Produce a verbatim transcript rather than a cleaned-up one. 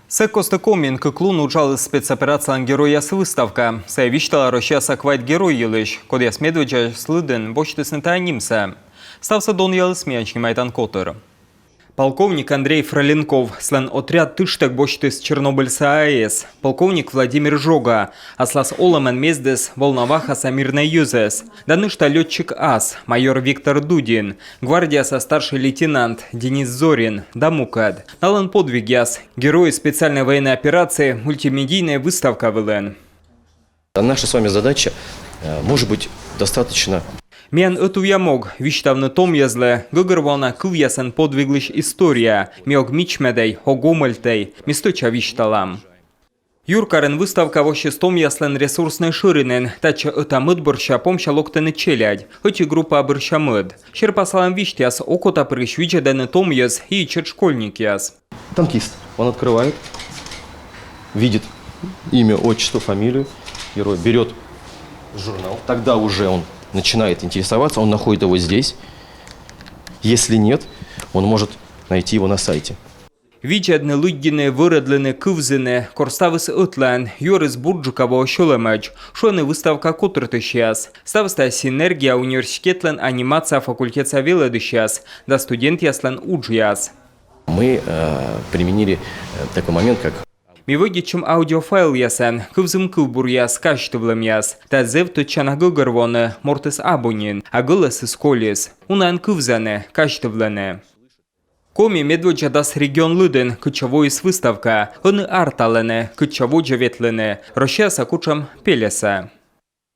Сэк кості Комиын кык лун уджаліс спецоперациялэн геройяс выставка. Сыя висьтала Россияса квайт герой йылысь, кодъяс медводдзаос лыдын босьтісны тайӧ нимсӧ. Ставсӧ донъяліс миян снимайтан котыр. Полковник Андрей Фроленков, сылӧн отряд тыштэк босьтіс Чернобыльса АЭС. Полковник Владимир Жога аслас олӧмӧн мездіс Волновахаса мирнӧй йӧзӧс. Да нӧшта лётчик ас, майор Виктор Дудин, гвардияса старший лейтенант Денис Зорин да мукӧд. Налӧн подвигъяс, герои специальной военной операции, мультимедийнӧй выставка вылын. А наша с вами задача, э, может быть, достаточно Миян ӧтувъя мог — висьтавны том йӧзлы гӧгӧрвоана кывъясӧн подвиглысь история. Ми ог мичмӧдӧй, ог омӧльтӧй, ми стӧча висьталам. Юркарын выставка воссис томъяслӧн ресурснӧй шӧринын. Татчӧ ӧта-мӧд бӧрся помся локтӧны челядь, ӧти группа бӧрся мӧд. Серпасалӧм висьтъяс окотапырысь видзӧдӧны том йӧз и ичӧт школьникъяс. Танкист. Он открывает, видит имя, отчество, фамилию героя, берет журнал. Тогда уже он начинает интересоваться, он находит его здесь. Если нет, он может найти его на сайте. Видзӧдны, лыддьыны, вӧрӧдлыны, кывзыны — кор ставыс ӧтлаын, юӧрыс бурджыка воӧ сьӧлӧмӧдз, шуӧны выставка котыртысьяс. Ставыс тайӧ синергия университетлӧн анимация факультетса велӧдысьяс да студентъяслӧн уджъяс. Мы э, применили э, такой момент, как Ми вӧдитчим аудиофайлъясӧн, кывзім кывбуръяс, казьтывлӧмъяс. Тайӧ зэв тӧдчана гӧгӧрвоны: мортыс абу нин, а гӧлӧсыс колис. Унаӧн кывзӧны, казьтывлӧны. Коми медводдза дас регион лыдын, кытчӧ воис выставка. Ӧні арталӧны, кытчӧ водзӧ ветлыны, Россияса кутшӧм пельӧсӧ.